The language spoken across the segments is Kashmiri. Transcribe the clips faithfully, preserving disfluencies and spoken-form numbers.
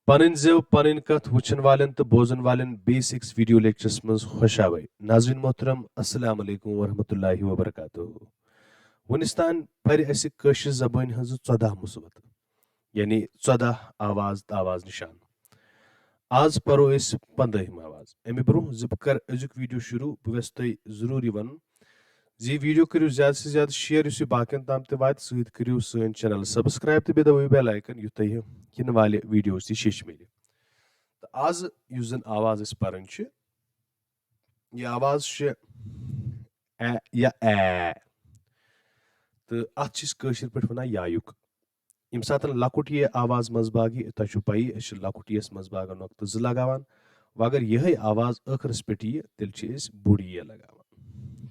پنٕنۍ زٮ۪و، پنٕنۍ کتھ وٕچھن والٮ۪ن تہٕ بوزن والٮ۪ن بیسکس ویڈیو لیکچرس منٛز خۄش آوے۔ ناظرین محترم، السلام علیکم ورحمۃ اللہ وبرکاتہ۔ وُنِس تام پرِ اسہِ کٲشرِ زبٲنۍ ہٕنٛزٕ ژۄداہ مُصیبتہٕ، یعنی ژۄداہ آواز تہٕ آواز نشان۔ آز پرو أسۍ پندٲہِم آواز۔ امہِ برونٛہہ زِ بہٕ کرٕ أزیُک ویڈیو شروع، بہٕ یژھٕ تۄہہِ ضروٗری ونُن زِ یہِ ویڈیو کٔرِو زیادٕ سے زیادٕ شیئر، یُس یہِ باقین تام تہِ واتہِ۔ سۭتۍ کٔرِو سٲنۍ چینل سبسکرایب تہٕ بیٚیہِ دبٲیِو بیل آیکن، یُتھ تۄہہِ یِنہٕ والہِ ویڈیوز تہِ شیٚچھ میلہِ۔ تہٕ آز یُس زن آواز أسۍ پران چھِ، یہِ آواز چھِ اے یا اے۔ تہٕ اتھ چھِ أسۍ کٲشِر پٲٹھۍ ونان یایُک۔ ییٚمہِ ساتہٕ لۄکُٹ یہِ آواز منٛز باگ یہِ، تۄہہِ چھو پَیی، أسۍ چھِ لۄکُٹ یَس منٛز باگن نۄقطہٕ زٕ لگاوان۔ وۄنۍ اگر یِہے آواز ٲخرس پٮ۪ٹھ یِیہِ، تیٚلہِ چھِ أسۍ بوٚڑ یہِ لگاوان۔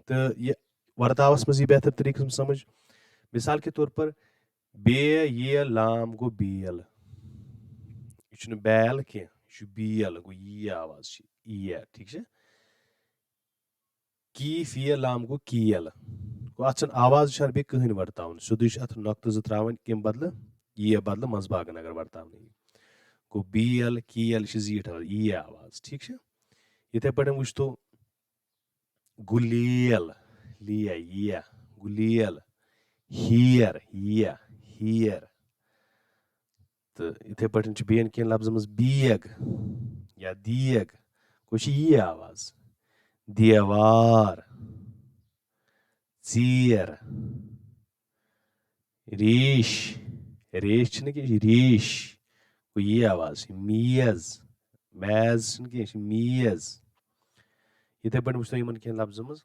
تہٕ یہِ ورتاوس منٛز یی بہتر طریٖقس منٛز سمجھ۔ مثال کے طور پر، بے یہِ لام گوٚو بیل۔ یہِ چھُنہٕ بیل کینٛہہ، یہِ چھُ بیل، گوٚو یہِ آواز چھِ یہِ، ٹھیٖک چھا؟ کیف یہِ لام گوٚو کیل۔ گوٚو، اتھ چھنہٕ آواز نِشان بیٚیہِ کٕہٕنۍ ورتاوُن، سیوٚدُے چھُ اتھ نۄقطہٕ زٕ تراوٕنۍ، کمہِ بدلہٕ؟ یہِ بدلہٕ منٛز باگن اگر ورتاونہٕ یی۔ گوٚو، بیل، کیل، یہِ چھِ زیٖٹھ آواز، یہِ آواز، ٹھیٖک چھا؟ یِتھے پٲٹھۍ وٕچھتو، گُلیل، لیہ، یہِ، گُلیل، ہیر، یہِ، ہیر۔ تہٕ یِتھے پٲٹھۍ چھِ بیٚین کینٛہہ لفظن منٛز بیگ یا دیگ۔ گوٚو، چھِ یہِ آواز۔ دیوار، ژیر، ریٖش، ریٖش چھِنہٕ کینٛہہ، یہِ چھِ ریٖش۔ گوٚو، یہِ آواز چھِ میز، میز چھِنہٕ کینٛہہ، یہِ چھِ میز۔ یِتھے پٲٹھۍ وٕچھو یِمن کینٛہہ لفظن منٛز،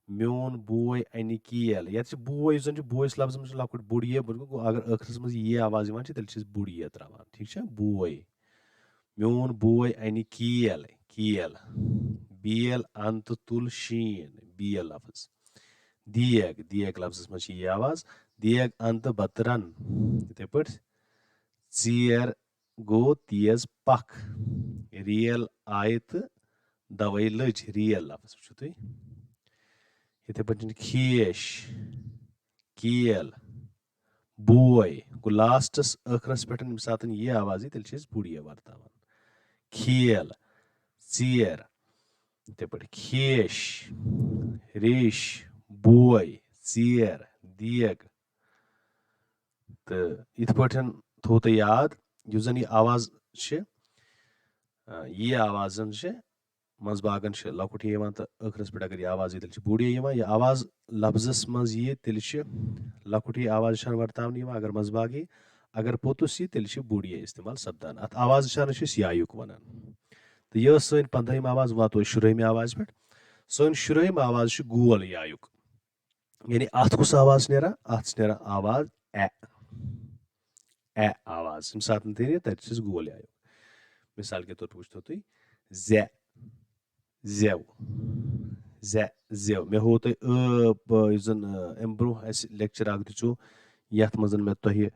میون بوے انہِ کیل۔ یتھ چھِ بوے، یُس زن چھُ بوے، یُس لفظس منٛز چھُ لۄکُٹ بوٚڑ یہِ، بوٚڑ گوٚو، اگر ٲخرس منٛز یہِ آواز یِوان چھِ، تیٚلہِ چھِ أسۍ بوٚڑ یہِ تراوان، ٹھیٖک چھا؟ بوے۔ میون بوے انہِ کیل، کیل۔ بیل ان تہٕ تُل شیٖن، بیل لفظ۔ دیگ، دیگ لفظس منٛز چھِ یہِ آواز۔ دیگ ان تہٕ بتہٕ رن۔ یِتھے پٲٹھۍ، ژیر گوٚو تیز پکھ۔ ریل آیہِ تہٕ دوے لٔج، ریل لفظ وٕچھِو تُہۍ۔ یِتھے پٲٹھۍ کھیش، کیل، بوے۔ گوٚو، لاسٹس، ٲخرس پٮ۪ٹھ ییٚمہِ ساتہٕ یہِ آواز یی، تیٚلہِ چھِ أسۍ بوٚڑ یہِ ورتاوان۔ کھیل، ژیر، یِتھے پٲٹھۍ کھیش، ریش، بوے، ژیر، دیگ۔ تہٕ یِتھ پٲٹھۍ تھوٚو تۄہہِ یاد، یُس زن یہِ آواز چھِ، آ، یہِ آواز زن چھِ، منٛز باگن چھِ لۄکُٹ یہِ یِوان تہٕ ٲخرس پٮ۪ٹھ اگر یہِ آواز یی، تیٚلہِ چھِ بوٚڑ یہِ یِوان۔ یہِ آواز لفظس منٛز یی، تیٚلہِ چھِ لۄکُٹ یہِ آواز نِشان ورتاونہٕ یِوان۔ اگر منٛز باگ یی، اگر پوٚتُس یی، تیٚلہِ چھِ بوٚڑ یہِ استعمال سپدان۔ اتھ آواز نِشانس چھِ أسۍ یایُک ونان۔ تہٕ یہِ ٲس سٲنۍ پندٲہِم آواز، واتو أسۍ شُرٲہمہِ آواز پٮ۪ٹھ۔ سٲنۍ شُرٲہِم آواز چھِ گول یایُک۔ یعنی اتھ کُس آواز چھِ نیران؟ اتھ چھِ نیران آواز اے۔ اے آواز۔ ییٚمہِ ساتہٕ تہِ نیرِ، تتہِ چھِ أسۍ گول یایُک۔ مثال کے طور پر وٕچھتو تُہۍ، زے، زیو، زے، زیو۔ مےٚ ہوو تۄہہِ، ٲ، ب-، یُس زن، ٲ، امہِ برونٛہہ اسہِ لیکچر اکھ دِژوٕ، یتھ منٛز مےٚ تۄہہِ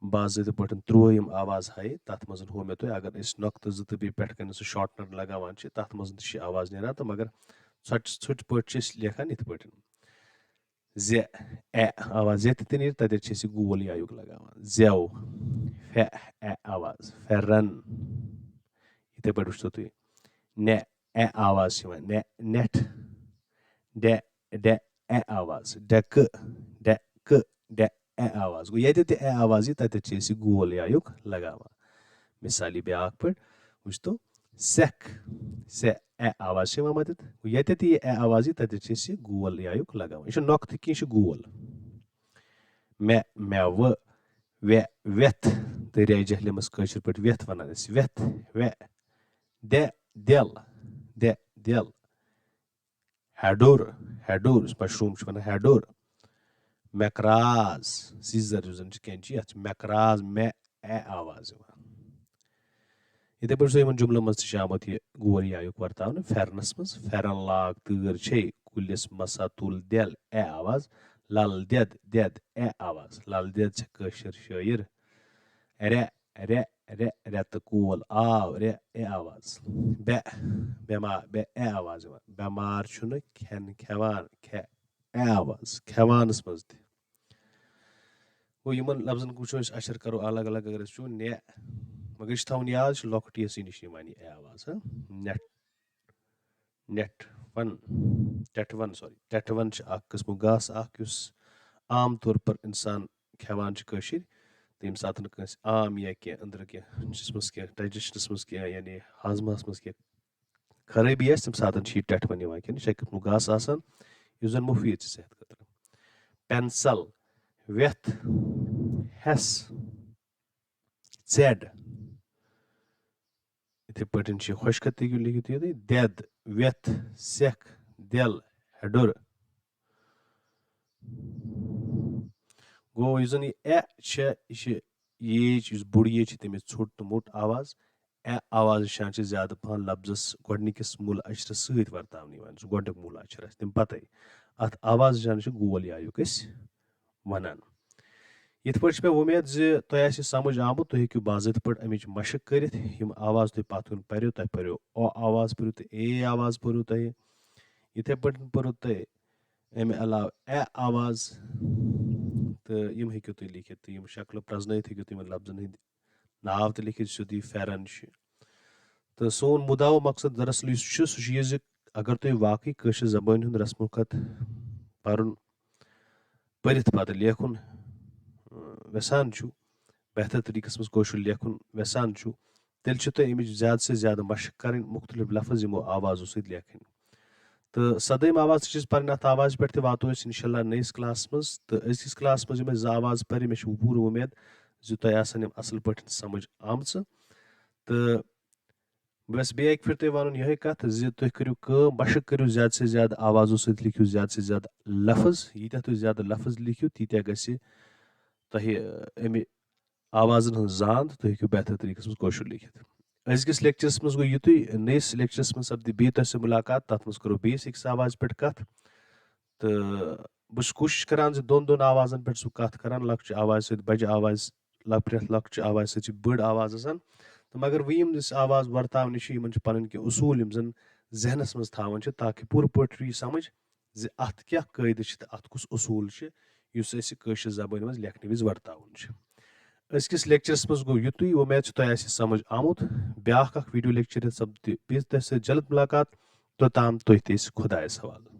باضٲبطہٕ پٲٹھۍ ترٛووُہِم آواز ہایہِ، تتھ منٛز ہوو مےٚ تۄہہِ، اگر أسۍ نۄقطہٕ زٕ تہٕ بیٚیہِ پٮ۪ٹھٕ کنہِ سُہ شارٹنر لگاوان چھِ، تتھ منٛز تہِ چھِ آواز نیران، تہٕ مگر ژھۄٹہِ، ژھۄٹہِ پٲٹھۍ چھِ أسۍ لیکھان یِتھ پٲٹھۍ۔ زِ، اے آواز، ییٚتہِ تہِ نیرِ، تتٮ۪تھ چھِ أسۍ یہِ گول یایُک لگاوان۔ زٮ۪و، فے، اے آواز، فیرن۔ یِتھے پٲٹھۍ وٕچھتو تُہۍ۔ نے، اے آواز چھِ یِوان، نے، نٮ۪ٹھ۔ ڈے، ڈے، اے آواز، ڈیکہٕ، ڈیکہٕ، ڈے، اے آواز۔ گوٚو، ییٚتہِ تہِ اے آواز یی، تتٮ۪تھ چھِ أسۍ یہِ گول یایُک لگاوان۔ مثال یہِ بیٛاکھ پٲٹھۍ، وٕچھتو، سٮ۪کھ، سے، اے آواز چھِ یِوان مدد۔ گوٚو، ییٚتٮ۪تھ تہِ یہِ اے آواز یی، تتٮ۪تھ چھِ أسۍ یہِ گول یایُک لگاوان۔ یہِ چھُ نۄقطہٕ کینٛہہ، یہِ چھُ گول۔ مےٚ، مٮ۪وٕ، وے، وٮ۪تھ۔ دٔریاے جہلمس کٲشِر پٲٹھۍ وٮ۪تھ ونان أسۍ، وٮ۪تھ، وے۔ دے، دٮ۪ل، دے، دٮ۪ل۔ ہیڈُر، ہیڈُر، یُس مشروٗم چھِ وَنان ہیڈُر۔ مٮ۪کراز، سیٖزر یُس زَن چھِ کٮ۪نچی، یَتھ چھِ مٮ۪کراز، مےٚ اے آواز یِوان۔ یِتھَے پٲٹھۍ چھُ یِمَن جُملَن منٛز تہِ چھِ آمُت یہِ گول یایُک ورتاونہٕ۔ پھٮ۪رنَس منٛز، پھٮ۪رن لاگ تۭر چھے، کُلِس مَسا تُل دٮ۪ل اے آواز، لَل دٮ۪د، دٮ۪د اے آواز۔ لَل دٮ۪د چھےٚ کٲشِر شٲعر۔ رے، رے، رے، رٮ۪تہٕ کول آو، رے، اے آواز۔ بے، بٮ۪مار، بے، اے آواز یِوان۔ بٮ۪مار چھُنہٕ کھٮ۪ن کھٮ۪وان، کھے، اے آواز، کھٮ۪وانَس منٛز تہِ۔ گوٚو، یِمَن لفظن وٕچھو أسۍ، اَشر کَرو الگ الگ۔ اگر أسۍ وٕچھو، نے، مگر یہِ چھُ تھاوُن یاد، یہِ چھُ لۄکُٹ یہِ سی نِش یِوان یہِ اے آواز، ہاں؟ نیٹ، نیٹ ون، ٹٮ۪ٹھ ون، سوری، ٹٮ۪ٹھ ون چھُ اکھ قٕسمُک گاسہٕ اکھ، یُس عام طور پر انسان کھٮ۪وان چھُ کٲشِر۔ تہٕ ییٚمہِ ساتہٕ نہٕ کٲنٛسہِ آم یا کینٛہہ أنٛدرٕ کینٛہہ جسمس کینٛہہ ڈایجشنس منٛز کینٛہہ، یعنی ہاضمہس منٛز کینٛہہ خرٲبی آسہِ، تَمہِ ساتہٕ چھِ یہِ ٹٮ۪ٹھ ون یِوان کھٮ۪نہٕ۔ یہِ چھِ اَکہِ قٕسمُک گاسہٕ آسان، یُس زَن مُفیٖد چھِ صحت خٲطرٕ۔ پٮ۪نسَل، وٮ۪تھ، ہٮ۪س، ژٮ۪ڈ۔ یِتھَے پٲٹھۍ چھِ خۄشکَت تہِ ہیٚکِو لیکھِتھ تُہۍ ییٚتہِ۔ دٮ۪د، وٮ۪تھ، سٮ۪کھ، دٮ۪ل، ہٮ۪ڈُر۔ گوٚو، یُس زَن یہِ اےٚ چھےٚ، یہِ چھِ ییج، یُس بوٚڑ ییج چھِ، تٔمِس ژھوٚٹ تہٕ موٚٹ آواز۔ اےٚ آواز نِشان چھِ زیادٕ پَہَن لفظَس گۄڈٕنِکِس مول اَچھرَس سۭتۍ ورتاونہٕ یِوان، یُس گۄڈٕنیُک مول اَچھر آسہِ، تَمہِ پَتَے۔ اَتھ آواز نِشانَس چھِ گول یایُک أسۍ وَنان۔ یِتھ پٲٹھۍ چھِ مےٚ وۄمید زِ تۄہہِ آسہِ یہِ سَمٕجھ آمُت، تُہۍ ہیٚکِو باضٲبطہٕ پٲٹھۍ اَمِچ مَشٕق کٔرِتھ۔ یِم آواز تُہۍ پَتھ کُن پٔرِو، تۄہہِ پٔرِو او آواز، پٔرِو تُہۍ اے آواز، پٔرِو تۄہہِ۔ یِتھَے پٲٹھۍ پٔرِو تۄہہِ اَمہِ علاوٕ اےٚ آواز، تہٕ یِم ہیٚکِو تُہۍ لیکھِتھ، تہٕ یِم شکلہٕ پرٛزنٲیِتھ ہیٚکِو تُہۍ یِمَن لفظَن ہٕنٛدۍ ناو تہِ لیکھِتھ، سیوٚدُے پھٮ۪رَن چھُ۔ تہٕ سون مُدعا و مقصد دراصل یُس چھُ، سُہ چھُ یہِ زِ اگر تُہۍ واقعی کٲشِر زبٲنۍ ہُنٛد رسم الخط پَرُن، پٔرِتھ پَتہٕ لیکھُن، اۭں، یَژھان چھُو، بہتر طریٖقَس منٛز کٲشُر لیکھُن یَژھان چھُو، تیٚلہِ چھُ تۄہہِ اَمِچ زیادٕ سے زیادٕ مَشٕق کَرٕنۍ، مُختٔلِف لفظ یِمو آوازو سۭتۍ لیکھٕنۍ۔ تہٕ سدٲیِم آواز تہِ چھِ أسۍ پَرٕنۍ، اَتھ آوازِ پٮ۪ٹھ تہِ واتو أسۍ اِنشاء اللہ نٔیِس کلاسَس منٛز۔ تہٕ أزکِس کلاسَس منٛز یِم اَسہِ زٕ آواز پَرِ، مےٚ چھِ پوٗرٕ وۄمید زِ تۄہہِ آسَن یِم اَصٕل پٲٹھۍ سَمٕجھ آمژٕ۔ تہٕ بس بیٚیہِ اَکہِ پھِرِ تۄہہِ وَنُن یِہوٚے کَتھ زِ تُہۍ کٔرِو کٲم، مَشٕق کٔرِو زیادٕ سے زیادٕ آوازو سۭتۍ، لیکھِو زیادٕ سے زیادٕ لفظ۔ ییٖتیٛاہ تُہۍ زیادٕ لفظ لیکھِو، تیٖتیٛاہ گژھِ تۄہہِ، اَ، اَمہِ آوازَن ہٕنٛز زان تہٕ تُہۍ ہیٚکِو بہتر طریٖقَس منٛز کٲشُر لیکھِتھ۔ أزکِس لیکچرَس منٛز گوٚو یُتُے، نٔیِس لیکچرَس منٛز سَپدِ بیٚیہِ تۄہہِ سۭتۍ مُلاقات، تَتھ منٛز کَرو بیٚیِس أکِس آوازِ پٮ۪ٹھ کَتھ۔ تہٕ بہٕ چھُس کوٗشِش کَران زِ دۄن دۄن آوازَن پٮ۪ٹھ چھُس بہٕ کَتھ کَران، لۄکچہِ آوازِ سۭتۍ بَجہِ آواز، لۄ-، پرٛٮ۪تھ لۄکچہِ آوازِ سۭتۍ چھِ بٔڑ آواز آسان۔ تہٕ مگر وۄنۍ یِم أسۍ آواز وَرتاونہِ چھِ، یِمَن چھِ پَنٕنۍ کینٛہہ اصوٗل، یِم زَن ذہنَس منٛز تھاوٕنۍ چھِ، تاکہِ پوٗرٕ پٲٹھۍ یی سَمٕجھ زِ اَتھ کیٛاہ قٲیدٕ چھِ تہٕ اَتھ کُس اصوٗل چھِ، یُس اَسہِ کٲشِر زبٲنۍ منٛز لیکھنہٕ وِزِ ورتاوُن چھُ۔ أزکِس لیکچرَس منٛز گوٚو یُتُے، وۄمید چھِ تۄہہِ آسہِ سَمٕجھ آمُت۔ بیٛاکھ اَکھ ویٖڈیو لیکچر یَتھ سَپدِ بیٚیہِ تۄہہِ سۭتۍ جلد مُلاقات، توٚتام تُہۍ تہِ ٲسِو خۄدایَس حوالہٕ۔